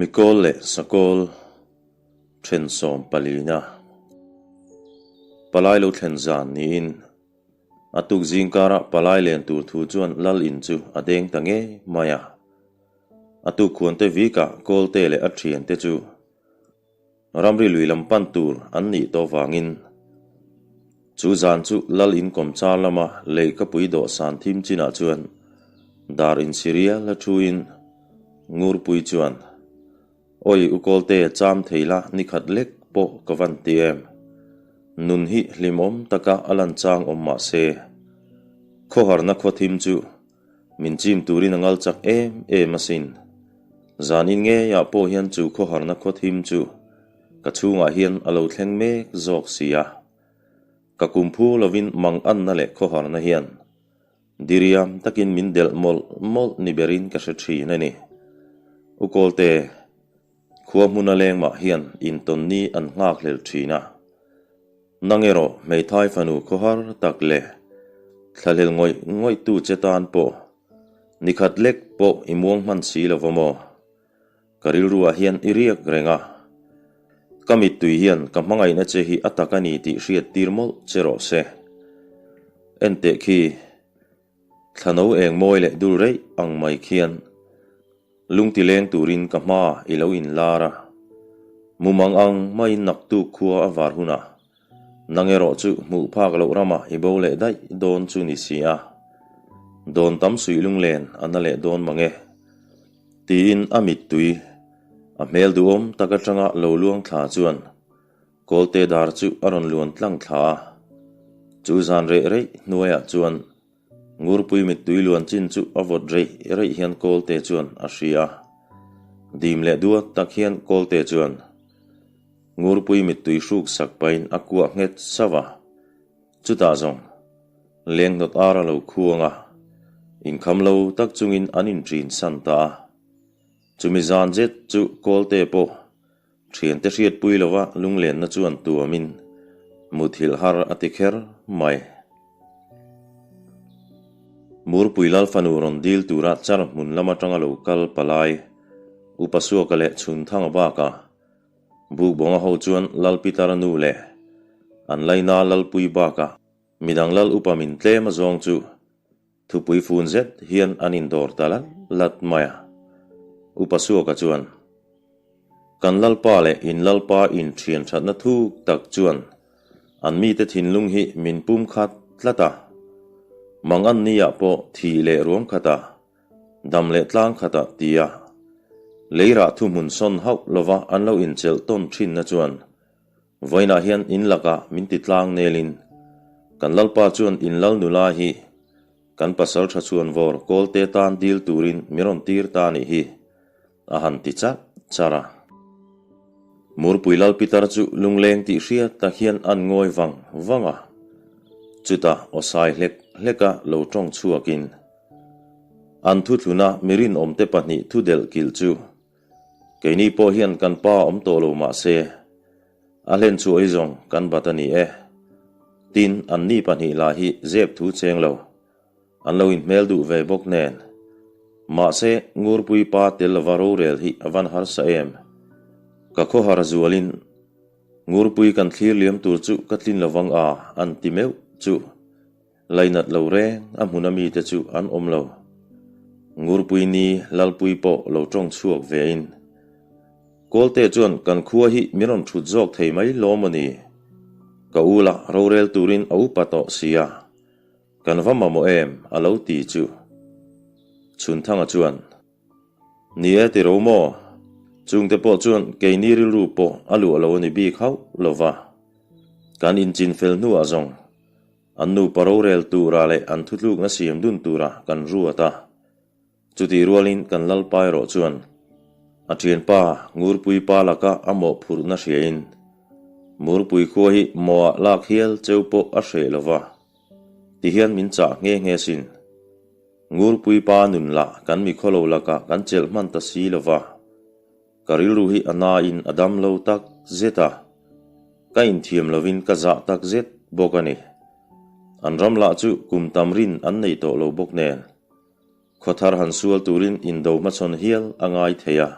Mikawl leh Sakawl then sawmpalina palai lo thlen zan niin a tuk zingkara palai len tur thu chuan lal in chu a deng ta ngei mai a. A tuk khuante vikah Kawlte leh a thiante chu Ramri lui lam pan tur an nih tawh vangin chu zan chu lal in kawmchar lama leihkapui dawhsan thim chinah chuan dar insiria la thuin Ngurpui chuan, Awi u Kawlte cham thei la ni khat lek pawh ka van ti em? Nun hi hlimawm taka a lan chang awm mah se, khawharna khaw thim chu Min chim turin a ngal chak em em asin. Zanin ngeiah pawh hian chu khawharna khaw thim chu ka chhungah hian a lo thleng mek zawk si a. Ka kum phu lovin mang anna leh khawharna hian diriam takin min delh mawlh mawlh ni berin ka hre thin a ni. U Kawlte, khua hmuna lengmah hian intawn ni an nghakhlel thin a. Nang erawh hmeithai fanu khawhar tak leh thlahlel ngawih ngawih tu che tan pawh nikhat lek pawh i muang hman si lo va maw? Ka rilruah hian i riak reng a, ka mittui hian ka hmangaihna che hi a tak a ni tih hriat tir mawlh che rawh se. Enteh khi, thlano eng mawi leh dul reih ang mai khian Lungti leng turin ka hma i lo inlar a, mumang ang maiin naktuk khua a var hunah nang erawh chu hmuh phak loh ramah i bo leh daih dawn chu ni si a, dawn tam suih lunglen a na leh dawn mang e, tiin a mittui a hmel duhawm tak atanga lo luang thla chuan Kawlte dar chu a rawn luan tlang thla a, chu zan reh reih hnuaiah chuan Ngurpui mittui luan chin chu a vawt reih reih hian Kawlte chuan a hria a. Dim leh duat tak hian Kawlte chuan Ngurpui mittui hruk sak pahin a kuah nghet sauh a. Chutah zawng leng hnawt ar a lo khuang a, inkham lo tak chungin an inṭin san ta a. Chumi zan zet chu Kawlte pawh Thiante hriatpui lova lunglenna chuan tuamin muthilh har a ti kher mai. Murpui Lal fanu rawn dil tura char hmun lam atanga lo kal palai Upa Suaka leh Chhunthanga bakah Bukbawnga ho chuan Lal Pitara nu leh an laina Lalpui bakah midang Lal Upa min tlem a zawng chu Thupui fun zet hian an indawr ta lat lat mai a. Upa Suaka chuan, Kan Lalpa leh in Lalpa inthian thatna thuk tak chuan an mite thinlung hi min pum khat tlat a. Mang an niah pawh thih leh ruam khatah, dam leh tlang khatah tia leirah thuhmun sawn hauh lova an lo inchelh tawn thinna chuan Vawiinah hian in lakah min ti tlang nelin, kan Lalpa chuan in Lal nula hi kan pasal tha chhuan vawr Kawlte tan dil turin mi rawn tir ta nih hi, a han ti charh charh a. Murpui Lal Pitar chu lungleng tih hriat tak hian an ngawi vang vang a, chutah aw sai hlek hleka lo tawng chhuakin an thuthluna mi rinawmte pahnih thudelh kilh chu Keini pawh hian kan pa awm tawh lo mah se, a hlen chhuah hi zawng kan bat a ni e. Tin, anni pahnih lah hi zep thu cheng lo, an lo inhmel duh ve bawk nen. Mahse, Ngurpui pa tel lova rorel hi a van harsa em. Ka khawhar zualin Ngurpui kan thlir liam tur chu ka tlin lovang a, an ti meuh chu. Lainat lo reng a hmuna mite chu an awm lo. Ngurpui ni Lalpui pawh lo tawng chhuak vein, Kawlte chuan kan khua hi min rawn thut zawk thei mai lawm aw ni? Ka u lah rorel turin a upa tawh sia, kan va mamawh em a lo ti chu. Chhunthanga chuan, Ni e ti ro maw? Chungte pawh chuan keini rilru pawh a luah lo a ni bik hauh lo va, kan inchin fel hnuah zawng An nupa rorel tura leh an thutlukna siam dun tura kan ruat a. Chutih rualin kan Lalpa erawh chuan a thianpa Ngurpui pa laka a mawhphurhna hriain Murpui khua hi mawhah lak hial cheu pawh a hreh lo va, tihian min chah nghe nghe sin. Ngurpui pa nun lah kan mikhawlo lakah kan chelh hman ta si lo va. Ka rilru hi a nain a dam lo tak zet a, ka inthiam lovin ka zah tak zet bawk a ni. An ram lah chu kum tam rin an nei tawh lo bawk nen, khawthar han sual turin indo hmachhawn hial a ngai thei a.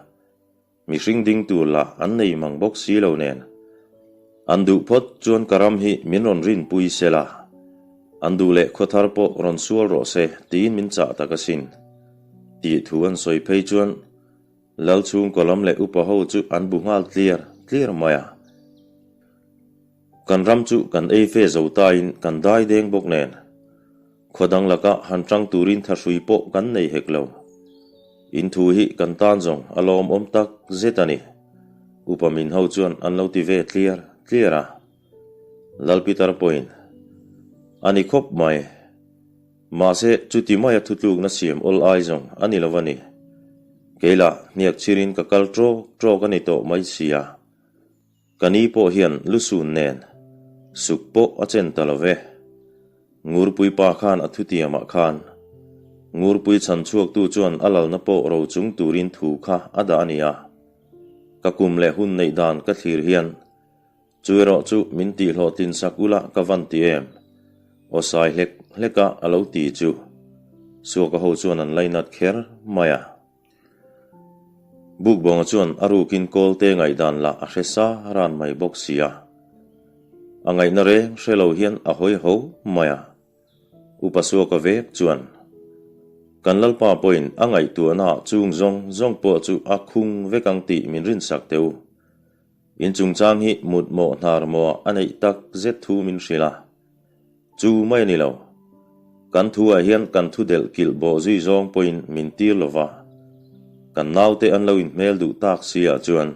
Mihring ding tur lah an nei mang bawk si lo nen. An duh phawt chuan ka ram hi min rawn rinpui se la, an duh leh khawthar pawh rawn sual rawh se tiin min chah tak asin. Tih thu an sawi phei chuan Lal chhungkaw lam leh upa ho chu an bu nghal tliar tliar mai a. Kan ram chu kan ei fe zo tain kan dai deng bawk nen. Khaw dang laka han tang turin thahrui pawh kan nei hek lo. In thu hi kan tan zawng a lawmawm tak zet a ni. Upa min ho chuan an lo ti ve tliar tliar a. Lal Peter pawhin, A ni khawp mai. Mahse, chuti maia thutlukna siam awl ai zawng a ni lo a ni. Kei lah hniak chirin ka kal tawk tawk a ni tawh mai sia. Ka ni pawh hian lusun nen suk pawh a chen ta lo ve. Ngurpui pa khan a thutiamah khan Ngurpui chhan chhuaktu chuan a lalna pawh ro chung turin thu kha a dah a ni a. Ka kum leh hun neih dan ka thlir hian chu erawh chu min tihhlawhtlin sak ula ka van ti em? Aw sai hlek hleka a lo ti chu Suaka ho chuan an lainat kher mai a. Bukbawnga chuan a rukin Kawlte ngaihdan lah a hre sa ran mai bawk si a. A ngaihna reng hre lo hian a hawi ho mai a. Upa Suaka vek chuan, Kan Lalpa pawhin a ngaihtuahnaah chung zawng zawng pawh chu a khung vek ang tih min rinsak teh u. In chungchang hi mut mawh hnar mawh a neih tak zet thu min hrilh a. Chu mai a ni lo. Kan thu ah hian kan thu delh kilh bawh zui zawng pawhin min tir lo va. Kan naute an lo inhmel duh tak si ah chuan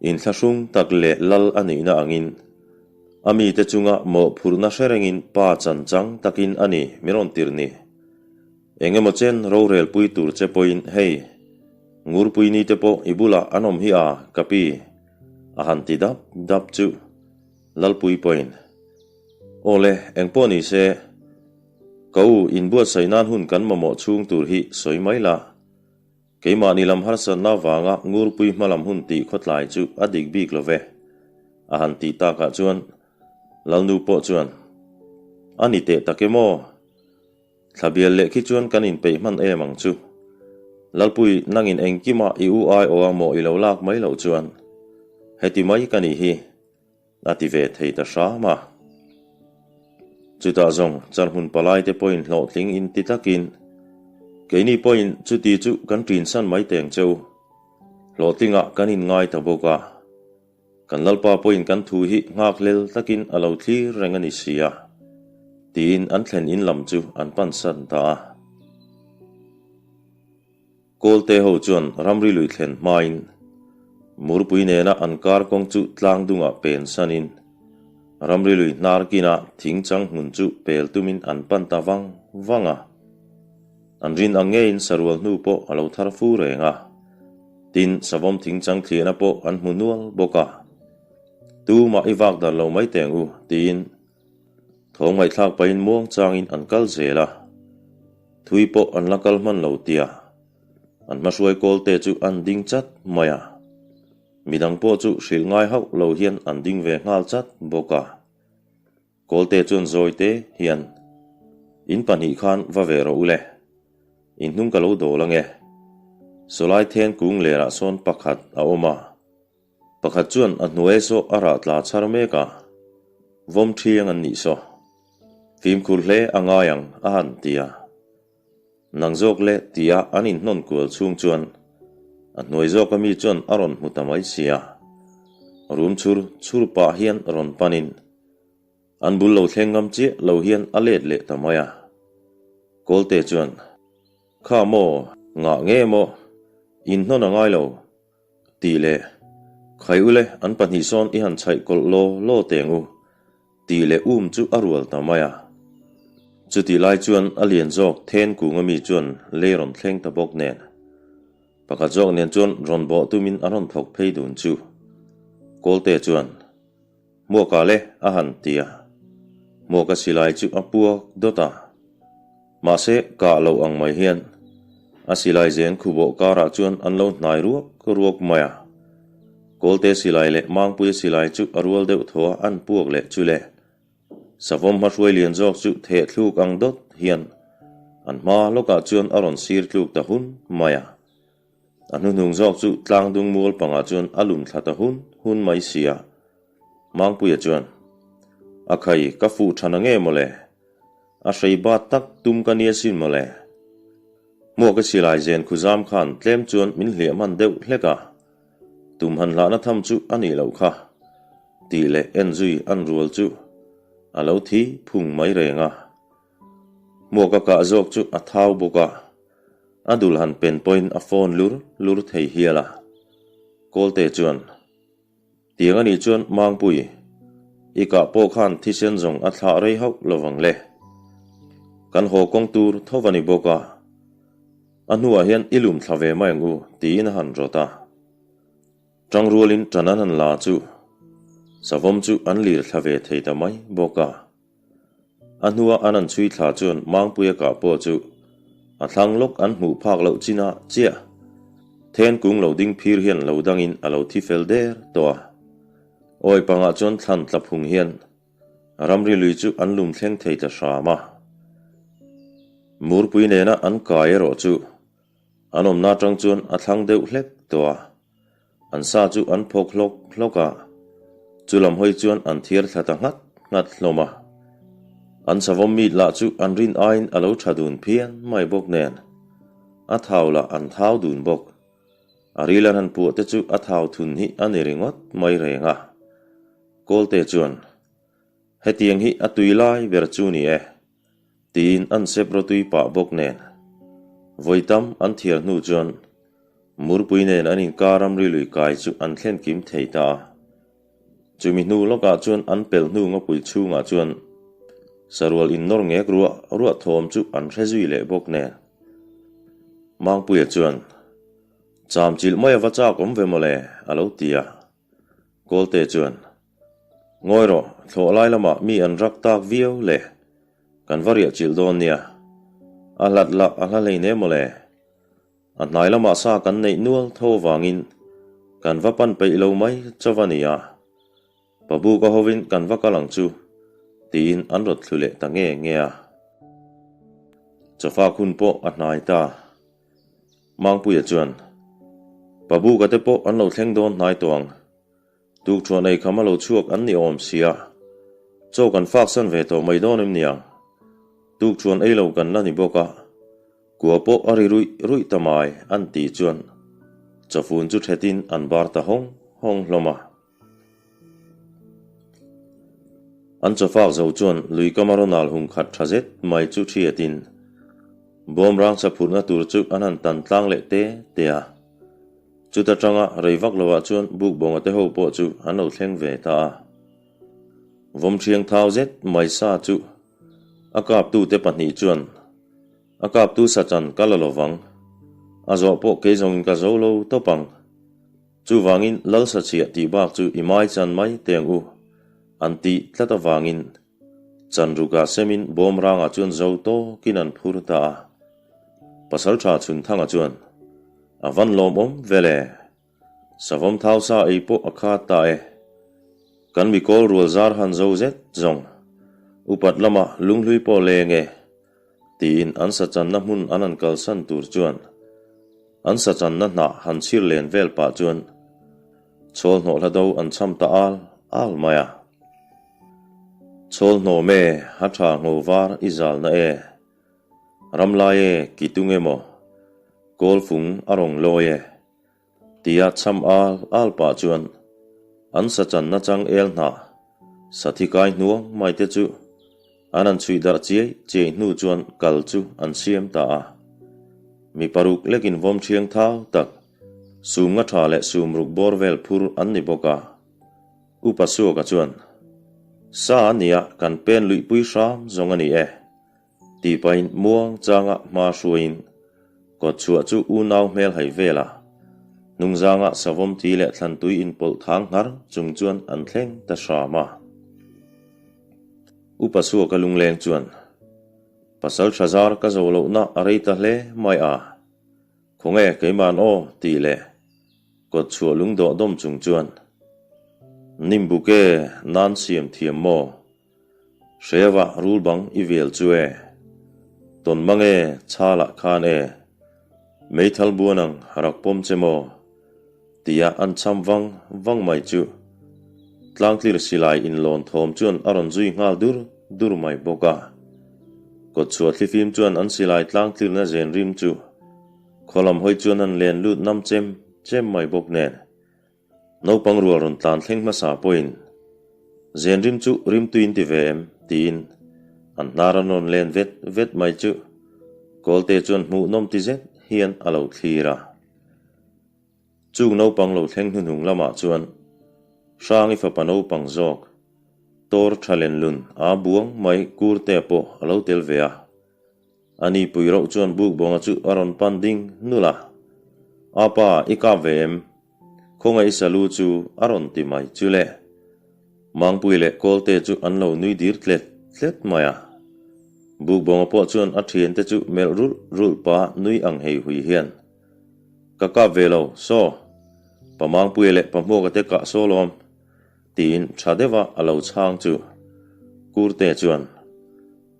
inthlahrung tak leh lal a nihna angin a mite chunga mawhphurhna hre rengin pa chan chang takin a ni min rawn tirh ni. Eng emaw chen rorel pui tur che pawhin hei Ngurpui ni te pawh i bulah an awm hi a ka pi a han ti dap dap chu. Lalpui pawhin, Aw le, engpawh ni se, ka u inbuatsaih nan hun kan mamawh chhung tur hi sawi mai la. Keimahni lam harsatna avanga Ngurpui hmalam hun tih khawtlai chu a dik bik lo ve, a han tih takah chuan Lalnu pawh chuan, A ni teh tak em aw? Thlabial leh khi chuan kan inpeih hman em ang chu. Lalpui, nangin engkima i u aiawha maw i lo lak mai loh chuan heti mai ka nih hi. A ti ve thei ta hram a. Chutah zawng charhmun palaite pawhin hlawhtling in ti takin, Keini pawhin chuti chu kan ṭinsan mai teng che u. Hlawhtlingah kan inngai ta bawk a. Kan Lalpa pawhin kan thu hi nghakhlel takin a lo thlir reng a ni si a, tiin an thlen in lam chu an pansan ta a. Kawlte ho chuan ramri lui thlen hmain Murpui nena an kar kawng chu tlang dungah pen sanin ramri lui hnar kinah thing chang hmun chu pel tumin an pan ta vang vang a. An rin ang ngeiin sarual hnu pawh a lo thar fu reng a. Tin, savawm thing chang thliahna pawh an hmu nual bawk a. Tumah i vak dan lo mai teng u, tiin Thawng ngaihthlak pahin muang changin an kal zel a, thui pawh an la kal hman lo tia an hmahruai kawlte chu an ding chat mai a, midang pawh chu hrilh ngai hauh lo hian an ding ve nghal chat bawk a. Kawlte chuan zawite hian, In pahnih khan va ve rawh u le, in hnung ka lo dawl ange, sawlai then kung lerah sawn pakhat a awm a, Pakhat chuan a hnuai saw a rah tla chhar mek a, vawm thiang an nih saw. Fimkhur hle a ngai ang a han ti a. Nang zawk le tia an inhnawn kual chhung chuan a hnuai zawka mi chuan a rawn hmu ta mai si a. Rum chhur chhur pah hian rawn panin an bul lo thleng ngam chiah lo hian a let leh ta mai a. Kawlte chuan, Kha maw, ngah nge maw, inhnawn a ngai lo. Tih leh, Khai ule, an pahnih sawn i han chhaih kawlh law law teng u, tih leh um chu a rual ta mai a. Chutih lai chuan a lian zawk then kunga mi chuan lei rawn thleng ta bawk nen, pakhat zawk nen chuan rawn bawh tumin a rawn thawk phei dun chu. Kawlte chuan, Hmuaka le, a han ti a. Hmuaka silai chu a puak dawt a. Mahse, kah loh ang mai hian a silai zen khubawh karah chuan an lo hnai ruak ruak mai a. Kawlte silai leh Mangpuia silai chu a rual deuh thaw a an puak leh chu le. Savawm hmahruai lian zawk chu theh thluk ang dawt hian an hma lawkah chuan a rawn sir tluk ta hun mai a. A hnuhnung zawk chu tlangdung mual pangah chuan a lum thla ta hun hun mai si a. Mangpuia chuan, A khai, ka fuh tha na nge mawle? A hrei bat tak tum ka nia sin mawle. Hmuaka silai zen khuzam khan tlem chuan min hliah hman deuh hlek a, tum han hlahna tham chu a nih loh kha, tih leh en zui an rual chu a lo thi phung mai reng a. Hmuaka kah zawk chu a thau bawk a, a dul han pen pawhin a phone lur lur thei hial a. Kawlte chuan. Tiang a nih chuan Mangpui, i kah pawh khan thisen zawng a thlah rei hauh lo vang le. Kan haw kawng tur tho va ni bawk a, a hnuah hian i lum thla ve mai ang u tiin a han rawt a. Tangrualin ṭan an han la chu savawm chu an lir thla ve thei ta mai bawk a. A hnua an han chhui thla chuan Mangpuia kah pawh chu a thlang lawk an hmuh phak loh chinah chiah then kung lo ding phir hian lo dangin a lo thi fel der tawh a. Awi pangah chuan thlan tla phung hian ramri lui chu an lum thleng thei ta hram a. Murpui nena an kai erawh chu an awmna atang chuan a thlang deuh hlek tawh a. An sa chu an phawk hlawk hlawk a, chu lam hawi chuan an thiar thla ta nghat nghat hlawm a. An savawm mit lah chu an rin aiin a lo tha dun phian mai bawk nen, a thau lah an thau dun bawk. A ril an han puah te chu a thau thun hi a ni ringawt mai reng a. Kawlte chuan, Hetiang hi a tui lai ber chu ni e, Tiin an sep rawtui pah bawk nen vawi tam an thiar hnu chuan Murpui nen an inkar ramri lui kai chu an thlen kim thei ta a. Chumi hnu lawkah chuan an pel hnu ngawpui chhungah chuan sarual innawr ngek ruah ruah thawm chu an hre zui leh bawk nen Mangpuia chuan Cham chilh mai a va chak awm ve mawle a lo ti a. Kawlte chuan, Ngawi rawh, thlawh lai lamah mi an rak tak viau le, kan va riah chilh dawn nia. A hlat lah a hla hlei ne mawle. A hnai lamah sa kan neih nual tho avangin kan va pan peih lo mai chauh a nia. Pabuka hovin kan va kal ang chu, tiin an rawt thlu leh ta nge nge a. Chawfak hun pawh a hnai ta. Mangpuia chuan, Pabuka te pawh an lo thleng dawn hnai tawh ang. Tukṭhuan ei kham a lo chhuak an ni awm sia. Chaw kan faksan ve tawh mai dawn em niang? Tukṭhuan ei lo kan la ni bawk a, kua pawh a ri ruih ruih ta mai an tih chuan chawfun chu ṭhetin an bar ta hawng hawng hlawm a. An chawfak zo chuan lui kama rawnal hung khat tha zet mai chu thiatin bawmrang saphurhna tur chu an han tan tlang leh te te a. Chuta tanga rei vak lovah chuan bukbawnga te ho pawh chu an lo thleng ve ta a. Vawmṭhiang thau zet mai sa chu a kaptute pahnih chuan A kaptu sachan ka la lovang, a zawh pawh kei zawngin ka zo lo tawp ang. Chuvangin Lal Sachhiah tih bak chu i mai chan mai teh ang u, an tih tlat avangin Chanruka semin bawmrangah chuan zo tawkin an phur ta a. Pasalṭha Chhunthanga chuan, A van lawmawm vel e. Savawm thau sa ei pawh a khat ta e. Kan mi kawl rual zar han zo zet zawng. Upat lamah lunghlui pawh leng e. Tiin an sachanna hmun an han kalsan tur chuan an sachanna hnah han chhir len vel pah chuan chhawl hnawh hla do an cham ta al al mai a. Chhawl hnawm e, a tha ngho var i zalna e. Ramlai e, ki tung emaw, kawlfung a rawng lawi e. Tia cham al al pah chuan an sachanna chang el hnah sathi kai hnuang mai te chu an han chhuih darh chiai chiai hnu chuan kal chu an siam ta a. Mi paruk lekin vawm thiang thau tak, sum nga tha leh sum ruk bawr vel phur an ni bawk a. Upa Suaka chuan, Sa a nia kan pen luihpui hram zawng a ni e. Tih pahin muang changa hma hruaiin kawtchhuah chu unau hmel hai vela hnungzanga savawm thi leh thlantui inpawlh thang nghar chung chuan an thleng ta hram a. Upa Suaka lungleng chuan, Pasal tha zar ka zo lohna a rei ta hle mai a, khawnge keima'n aw tih leh kawtchhuah lungdawh dawm chung chuan, Nimbuke nan siam thiam maw? Hreva rul bang i vel chu e. Tawn mang e, chhalah khan e. Meithal buan ang rak pawm che maw? Tia an cham vang vang mai chu tlangtlir silai inlawn thawm chuan a rawn zui nghal dur dur mai bawk a. Kawtchhuah thlifim chuan an silai tlangtlirna zen rim chu khaw lam hawi chuan an len lut nam chem chem mai bawk nen. Naupang rual rawn tlan thleng hmasa pawhin zen rim chu rimtui in ti ve em? tiin an hnar an rawn len vet vet mai chu Kawlte chuan hmuhnawm ti zet hian a lo thlir a. Chung naupang lo thleng hnuhnung lamah chuan Hrangi fapa naupang zawk Tor tha len lun a buang mai Kurtea pawh a lo tel ve a. A ni pui rauh chuan Bukbawnga chu a rawn pan ding nulh a, A pa, i kap ve em? Khawngaih i salu chu a rawn ti mai chu le. Mangpui leh Kawlte chu an lo nui dir tlet tlet mai a. Bukbawnga pawh chuan a thiante chu melh rulh rulh pa nui ang hei hui hian, Ka kap ve lo, saw. Pa Mangpuia leh Pa Hmuaka te kah saw lawm. Tiin tha deuha a lo chhang chu Kurte chuan,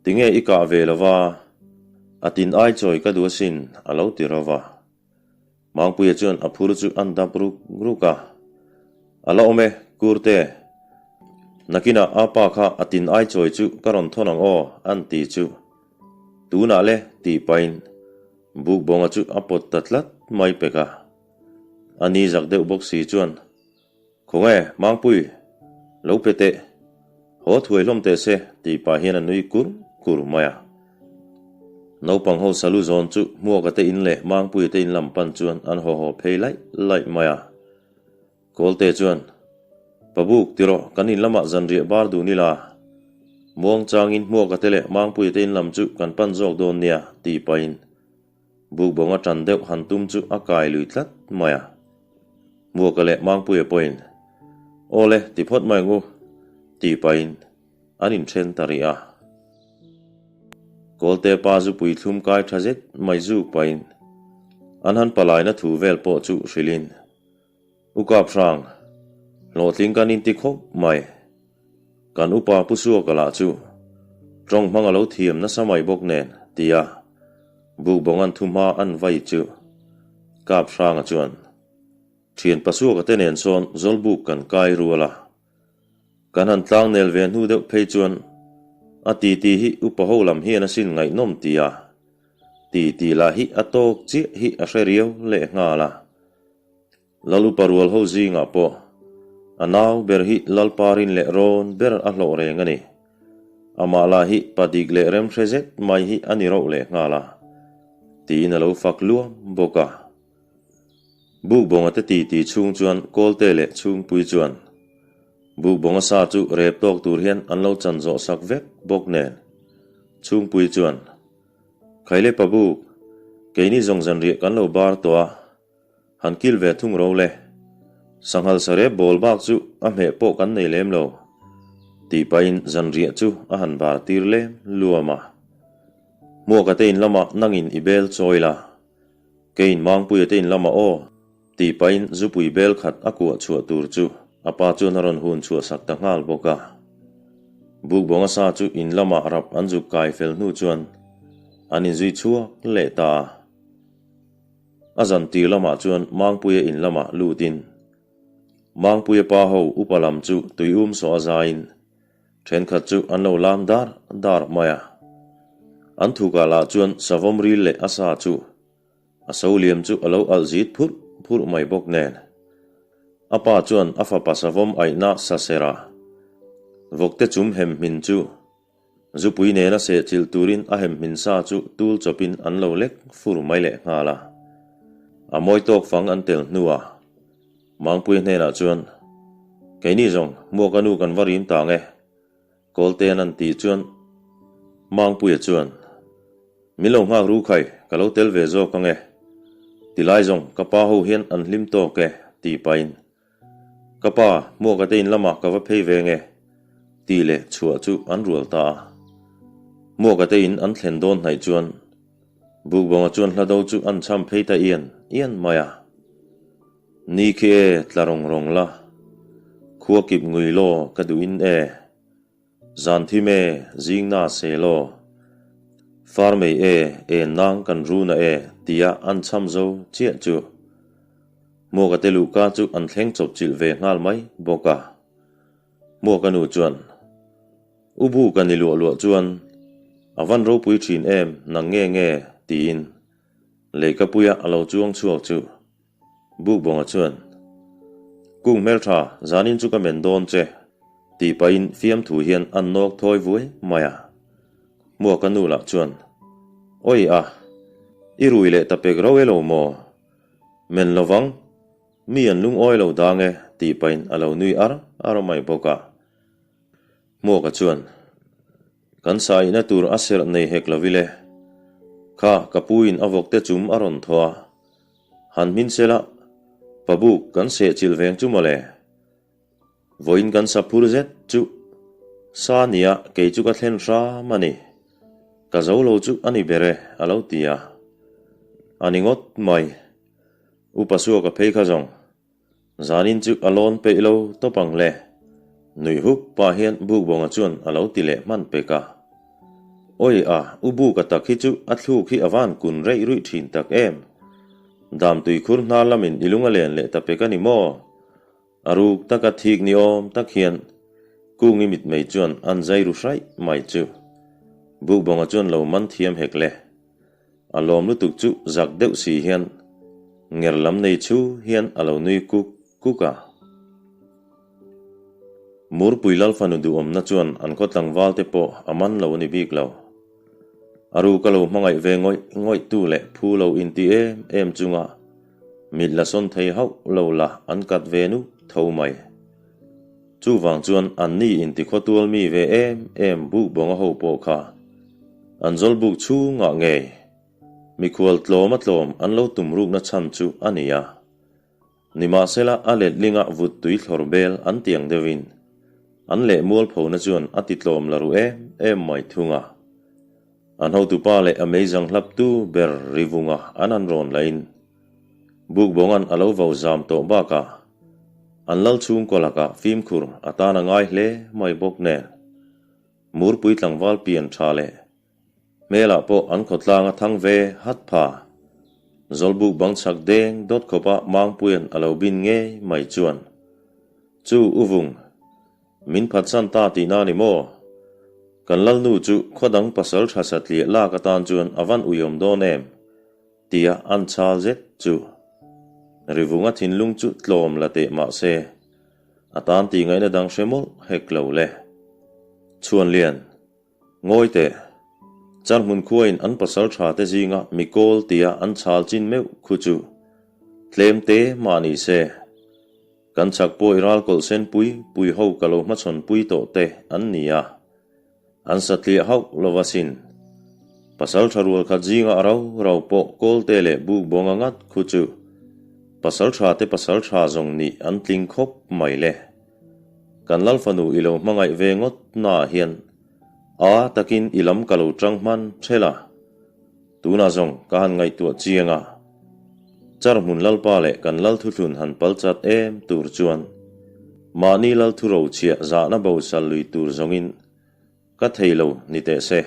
Tinge i kah ve lova, a tin ai chawi ka duh asin, a lo ti ro va. Mangpuia chuan a phur chu an dap ruk ruk a, A la awm e, Kurte. Nakinah a pa kha a tin ai chawi chu ka rawn thawn ang aw, an ti chu. Tunah le, tih pahin Bukbawnga chu a pawt ta tlat mai pek a. A ni zak deuh bawk si chuan, Khawnge, Mangpui, lo pe teh. Haw thuai hlawm teh se, tih pah hian a nui kur kur mai a. Naupang ho salu zawn chu Hmuaka te in leh Mangpuia te in lam pan chuan an haw haw phei laih laih mai a. Kawlte chuan, Pabuk, ti rawh, kan in lamah zanriah bar dun ila. Muang changin Hmuaka te leh Mangpuia te in lam chu kan pan zawk dawn nia, tih pahin Bukbawnga tan deuh han tum chu a kai lui tlat mai a. Hmuaka leh Mangpuia pawhin, Aw le, ti phawt mai ang u, tih pahin an inthen ta rih a. Kawlte pa zupui thlum kai tha zet mai zuk pahin an han palaina thu vel pawh chu hrilhin, U Kap Hrang, hlawhtling kan inti khawp mai. Kan upa Pu Suaka lah chu tawng hmang a lo thiam nasa mai bawk nen, tia Bukbawnga'n thuhma an vai chu Kap Hranga chuan, Thian Pa Suaka te nen sawn Zawlbuk kan kai rual a. Kan han tlangnel ve hnu deuh phei chuan a titi hi upa ho lam hian a sin ngaihnawm tia titi lah hi a tawk chiah hi a hre riau lehnghal a. Lal upa rual ho zingah pawh a nau ber hi Lalpa rin leh rawn ber a hlawh reng a ni. Amah lah hi pa dik leh rem hre zet mai hi a ni rauh leh nghal a, tiin a lo fak luam bawk a. Bukbawnga te titi chhung chuan Kawlte leh Chhungpui chuan Bukbawnga sa chu rep tawk tur hian an lo chan zawh sak vek bawk nen Chhungpui chuan, Khaile pa buk, keini zawng zanriah kan lo bar tawh a, Han kil ve thung ro le. Sanghal sarep bawl bak chu a hmeh pawh kan nei lem lo, tih pahin zanriah chu a han bar tir lem luam a. Hmuaka te in lamah nangin i bel chawi la, keiin Mangpuia te in lamah aw, tih pahin zupui bel khat a kuah chhuah tur chu a pa chuan a rawn hun chhuah sak ta nghal bawk a. Bukbawnga sa chu in lamah rap an zuk kai fel hnu chuan an inzui chhuak leh ta a. A zan tir lamah chuan Mangpuia in lamah lutin Mangpuia pa ho upa lam chu tui um sawh a zaiin thenkhat chu an lo lam dar dar mai a. An thukah lah chuan savawm ril leh a sa chu a so liam chu a lo alh zit phurh phurh mai bawk nen. A pa chuan a fapa savawm aihna sa serah vawkte chum hem hmin chu Zupui nena sehchilh turin a hem hmin sa chu tul chawpin an lo lek fur mai leh nghal a. A mawi tawk fang an tel hnuah Mangpui hnenah chuan, Keini zawng, Muaka nu kan va rim tang e, Kawltean an tih chuan Mangpuia chuan, Min lo nghak ru khai, ka lo tel ve zawk ang e. Tilai zawng ka pa ho hian an hlim tawk e, tih pahin Ka pa, Hmuaka te in lamah ka va phei ve nge? tih leh chhuah chu an rual ta a. Hmuaka te in an thlen dawn hnaih chuan Bukbawnga chuan hlado chu an cham phei ta ian ian mai a. Ni khi e, tla rawng rawng la, khua kip ngui law ka duh in e. Zan thim e, zing na se law. Farmei e, en nang kan runa e, tia an chham zo chiah chu Hmuaka te luhka chu an thleng chawp chilh ve nghal mai bawk a. Hmuaka nu chuan, U bu ka ni luah luah chuan a van ropui thin em nang nge nge? tiin leikapuia a lo chuang chhuak chu Bukbawnga chuan, Kung hmeltha, zanin chu ka men dawn che, tih pahin fiamthu hian an nawk thawi vuai mai a. Hmuaka nu lah chuan, Awi a, i rui leh ta pek rau e lo maw? Men lovang, mi an lungawi lo dang e, tih pahin a lo nui ar ar mai bawk a. Hmuaka chuan, Kan saihna tur a serh nei hek lo ile. Kha, ka puin a vawkte chum a rawn thaw a. Han hmin sela, Pabuk kan sehchilh veng chu mawle. Vawiin kan sa phur zet chu sa nia kei chu ka thlen hram a ni. Ka zo lo chu a ni ber e, a lo ti a. A ni ngawt mai. Upa Suaka phei kha zawng. Zanin chu a lawn peih lo tawp ang le. Nuih huk pah hian Bukbawnga chuan a lo ti leh hman pek a. Awi a, u Buka tak hi chu a thluk hi a van kun reih ruih thin tak em. Damtui khur hnar lamin i lung a len leh ta pek a ni maw? A ruk taka thik ni awm tak hian Kungi mitmei chuan an zai ru hraih mai chu. Bukbawnga chuan lo man thiam hek le. A lawm lutuk chu zak deuh si hian nger lam nei chu hian a lo nui kuk kuk a. Murpui Lalfanu duhawmna chuan an khaw tlangval te pawh a man lo a ni bik lo. A ruk a lo hmangaih ve ngawih ngawih tu leh phu lo inti em em chunga mit la sawn thei hauh lo la an kat ve nuk tho mai. Chuvang chuan anni inti khawtual mi ve em em bukbawnga ho pawh kha an zawlbuk chhungah ngei mikhual tlawm a tlawm an lo tum rukna chhan chu a ni a. Nimahsela a letlinga vut tui thlawr bel an tiang deuhin an leh mualphona chuan a ti tlawm la ru em em mai thung a. An hotupa leh a meizang hlaptu ber Rivunga an han rawn lahin Bukbawnga'n a lo vau zam tawh bakah an lal chhungkaw lakah fimkhur a tan a ngai hle mai bawk nen Murpui tlangval pian tha leh hmelah pawh an khawtlang a thang ve hat pha. Zawlbuk bang chhak deng dawt khawpa Mangpuia'n a lo bin ngei mai chuan chu u vung Min phatsan ta tihna ni maw? Kan Lalnu chu khaw dang pasal tha satliah lak atan chuan a van uiawm dawn em? tia an chhal zet chu Rivunga thinlung chu tlawm la teh mah se, a tan tih ngaihna dang hre mawlh hek lo le. Chhuanlian, Ngawi teh, Charhmun khuain an pasal tha te zinga mi kawl tia an chhal chin meuh khu chu tlem te mah ni se. Kan chhak pawh i ral kawlh sen pui pui ho ka lo hmachhawn pui tawh te an ni a, an satliah hauh lo va sin. Pasal tha rual khat zinga a rau rau pawh Kawlte leh Bukbawnga ngat khu chu pasal tha te pasal tha zawng nih an tling khawp mai le. Kan Lalfanu i lo hmangaih ve ngawt naah hian a takin i lam ka lo tang hman ṭhel a. Tunah zawng ka han ngaihtuah chiang a, char hmun Lalpa leh kan Lal thuthlun han pal chat em tur chuan mahni Lal thu rochhiah zahna bo sal lui tur zawngin ka thei lo ni teh se.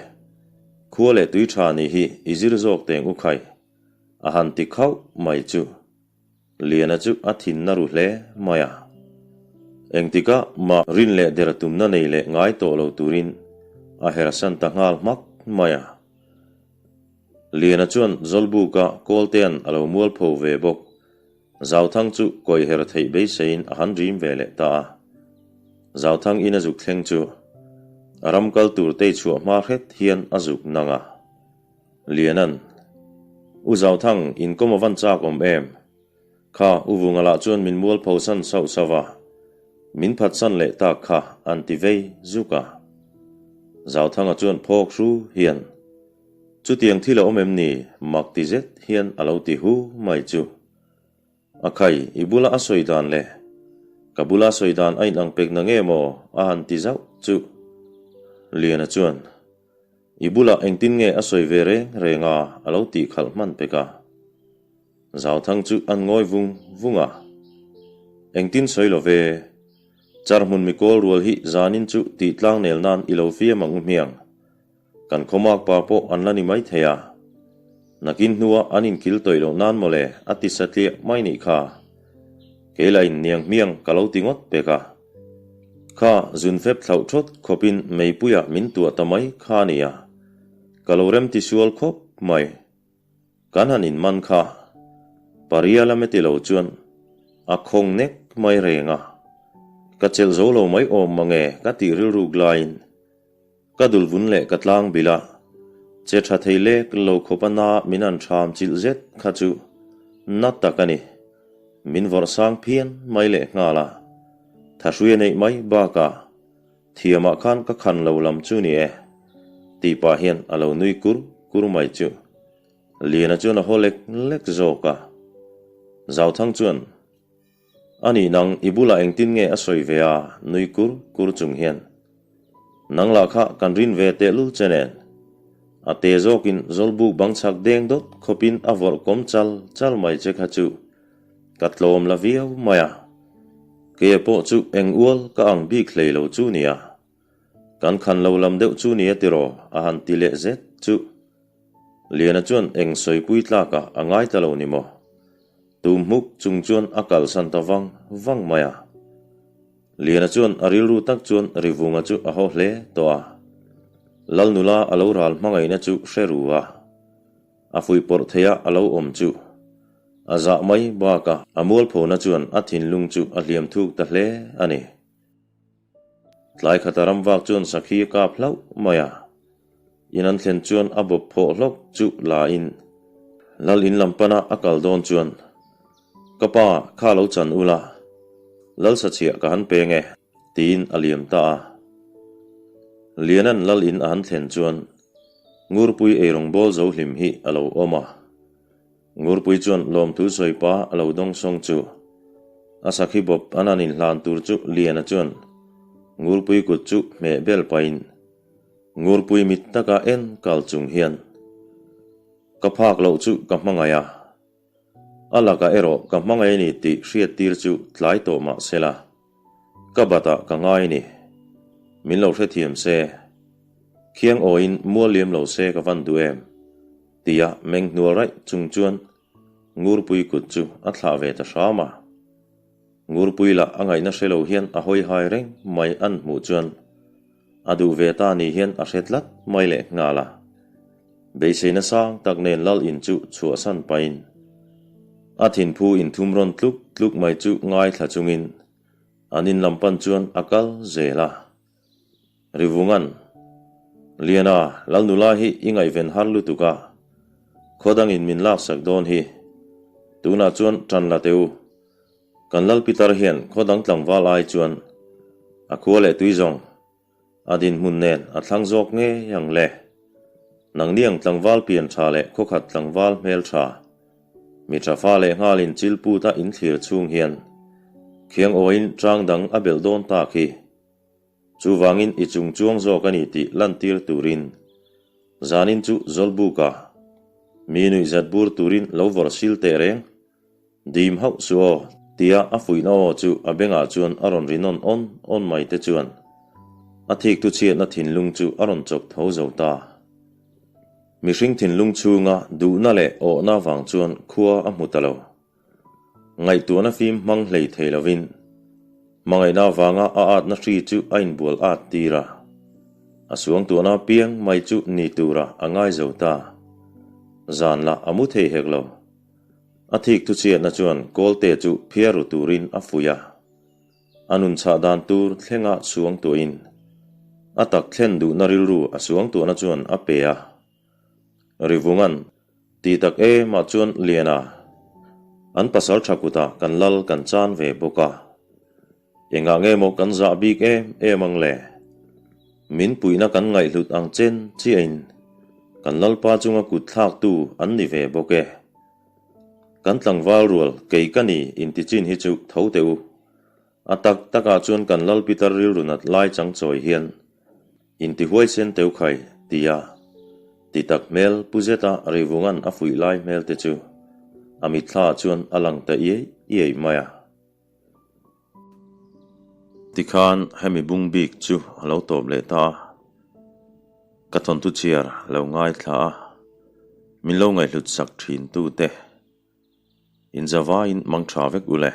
Khua leh tui tha nih hi i zir zawk teng u khai, a han ti khauh mai chu. Liana chu a thinna ru hle mai a. Engtikah mah rin leh der tumna nei leh ngai tawh lo turin a hersan ta nghal hmak mai a. Liana chuan Zawlbuka Kawltea'n a lo mualpho ve bawk. Zauthang chu kawi her theih beiseiin a han rim ve leh ta a. Zauthang in a zuk thleng chu a ram kal tur tei chhuah hma hret hian a zuk nang a. Liana'n, U Zauthang, inkawm a van chak awm em? Kha, U Vunga lah chuan min mualpho san sauh sauh a, min phatsan leh tak kha an ti vei zuk a. Zauthanga chuan phawk hru hian, Chutiang thil a awm em ni? mak ti zet hian a lo ti hu mai chu. A khai, i bula a sawi dan le? Ka bula sawi dan a inang pek na nge maw? a han ti zauh chu. Liana chuan, I bulah engtin nge a sawi ve reng reng a? a lo tih khalh hman pek a. Zauthang chu an ngawi vung vung a. Engtin sawi lo ve, char hmun mi kawl rual hi zanin chu tih tlang nel nan i lo fiam ang u hmiang. Kan khawmak pa pawh an la ni mai thei a. Nakin hnua an inkil tawih loh nan mawle a ti satliah mai nih kha. Kei lah in niang hmiang ka lo ti ngawt pek a. Kha zunfep thlauh thawt khawpin meipuiah min tuah ta mai kha a nia. Ka lo rem ti sual khawp mai. Kan han inman kha. Paria lam e ti lo chuan a khawng nek mai reng a. Ka chelh zo lo mai awm mange ka tih rilruk laiin ka dul vun leh ka tlang bilh a, che tha thei lek lo khawp a na min han ṭham chilh zet kha chu na tak a ni. Min vawrh sang phian mai leh nghal a, thahrui a neih mai bakah Thiamah khan ka khan lo lam chu ni e, tih pah hian a lo nui kur kur mai chu. Liana chuan a haw lek lek zawk a. Zauthang chuan, A nih nang i bulah engtin nge a sawi ve a? nui kur kur chung hian, Nang lah kha kan rin ve tehlul che nen. A te zawkin Zawlbuk bang chhak deng dawt khawpin a vawrh kawm chal chal mai che kha chu Ka tlawm la viau mai a, keia pawh chu eng ual ka ang bik hlei lo chu nia. Kan khan lo lam deuh chu nia tiraw a han ti leh zet chu. Liana chuan eng sawipui tlakah a ngai ta lo ni maw? Tum hmuk chung chuan a kalsan ta vang vang mai a. Liana chuan a rilru tak chuan Rivunga chu a haw hle tawh a. Lalnula a lo ral hmangaihna chu hre ru a. A fuihpawrh theia a lo awm chu a zah mai bakah a mualphona chuan a thinlung chu a hliam thuk ta hle a ni. Tlai khata ramvak chuan sakhi a kap hlauh mai a, in an thlen chuan a bawp phawh hlawk chu la in Lal in lam pana a kal dawn chuan, Ka pa, kha lo chan ula, Lal sachhiah ka han peng e, tiin a liam ta a. Lianan Lal in a han thlen chuan Ngurpui eirawng bawl zo hlim hi a lo awm a. Ngurpui chuan lawmthu sawi pa a lo dawng sawng chu. A sakhi bawp an han inhlan tur chu Liana chuan Ngurpui kut chu hmeh bel pahin Ngurpui mit taka en kal chung hian Ka phak loh chu ka hmangaih a. A lakah erawh ka hmangaih a ni tih hriattir chu tlai tawh mah sela, ka batah ka ngai a ni. Min lo hrethiam se, khiang awiin mual liam lo se ka van duh em? tia meng hnual raih chung chuan Ngurpui kut chu a thlah ve ta hram a. Ngurpui lah a ngaihna hre lo hian a hawi hai reng mai an hmuh chuan A duh ve ta ni hian a hre tlat mai leh nghal a. Beiseina sang tak nen Lal in chu chhuahsan pahin a thinphu inthum rawn tluk tluk mai chu ngaithla chungin an in lam pan chuan a kal zel a. Rivungan, Liana, Lal nula hi i ngaihven har lutuk a, khaw dangin min laksak dawn hi. Tunah chuan tan la teh u. Kan Lal Pitar hian khaw dang tlangval ai chuan a khua leh tui zawng a dinhmun nen a thlang zawk ngei ang le. Nangni ang tlangval pian tha leh khawkhat tlangval hmel tha, mi tha fa leh nghalin chil put a inthlir chhung hian khiang awiin tang dang a belh dawn tak hi. Chuvangin i chung chuang zawk a ni tih lantir turin zanin chu Zawlbuka mi nuihzat bur turin lo vawrh sil teh reng. Dim hauh su aw, tia a fuihna aw chu a bengah chuan a rawn ri nawn awn awn mai te chuan a thiktu chhiatna thinlung chu a rawn chawk tho zo ta. Mihring thinlung chhunga duhna leh awhna vang chuan khua a hmu ta lo. Ngaihtuahna fim hmang hlei thei lovin hmangaihna avanga a atna hri chu a inbual at tir a, a suangtuahna piang mai chu ni turah a ngai zo ta. Zan lah a mu thei hek lo. A thik thuchhiatna chuan Kawlte chu phiar ru turin a fuih a, a nun chhah dan tur thlenga suang tuahin a tak thlen duhna rilru a suang tuahna chuan a pe a. Rivungan, Ti tak em ah chuan Liana, an pasal tha kutah kan lal kan chan ve bawk a. Engah nge maw kan zah bik em em ang le? Min puihna kan ngaihhlut ang chen chiahin kan Lalpa chunga kut thlaktu an ni ve bawk e. Kan tlangval rual kei ka ni inti chin hi chu tho teh u. A tak takah chuan kan Lal Pitar rilru nat lai chang chawi hian inti huaisen teu khai tia ti tak hmel pu zeta Rivungan a fuih lai hmel te chu a mitthla ah chuan a lang ta iai iai mai a. Tikhan hemi bung bik chu a lo tawp leh ta a. Ka thawnthu chhiar lo ngaithla a, min lo ngaihhlut sak thin tute. Inzavaiin mang tha vek u le.